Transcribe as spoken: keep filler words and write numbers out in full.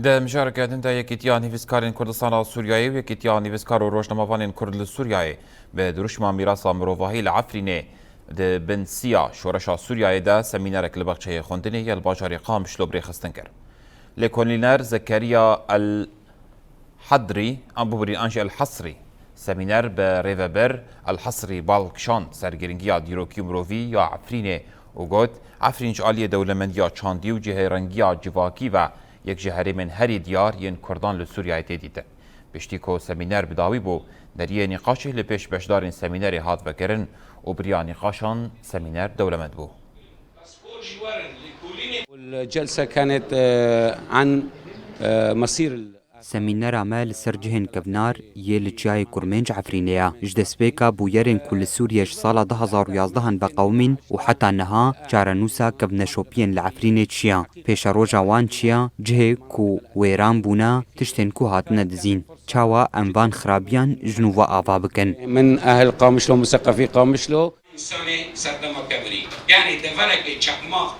Di mijareke din de Yekîtiya Nivîskarên Kurdistana Sûriyeyê û Yekîtiya Nivîskar û Rojnamevanên Kurd li Sûriyeyê bi dirûşma mîrasa mirovahî li Efrînê di bin siya şoreşa Sûriyeyê de semînerek li baxçeyê xwendinê yê li bajarê Qamişlo bi rêxistin kir. Lêkolîner Zekeriya El Hedrî, an bibûrî an jî El Hesrî, semîner bi rêveber El Hesrî bal kişand ser girîngiya dîrokî mirovî ya Efrînê û got, Efrîn ji aliyê dewlemendiya çandî û cihêrengiya civakî ve yek ji herêmên herî diyar yên Kurdan li Sûriyeyê tê dîtin. Piştî ku semîner bi dawî bû, deriyê nîqaşê li pêş beşdarên semînerê hat vekirin û bi riya nîqaşan semîner dewlemend bû. والجلسة كانت آه، عن آه، مصير ال- Semînera me li ser cihên kevnar yê li Çiyayê Kurmênc Efrînê ye. Ji destpêka bûyerên ku li Sûriye ji sala du hazar û yazdehan veqewimîn û heta niha çarenûsa kevneşopiyên li Efrînê çiya. Pêşeroja wan çiya, cihê ku wêran bûne, tiştên ku hatine dizîn. Çawa em van xirabiyan ji nû ve ava bikin? من أهل قامشلو، مثقفي قامشلو. انساني سردمه كبري، يعني دفنك تشقماق.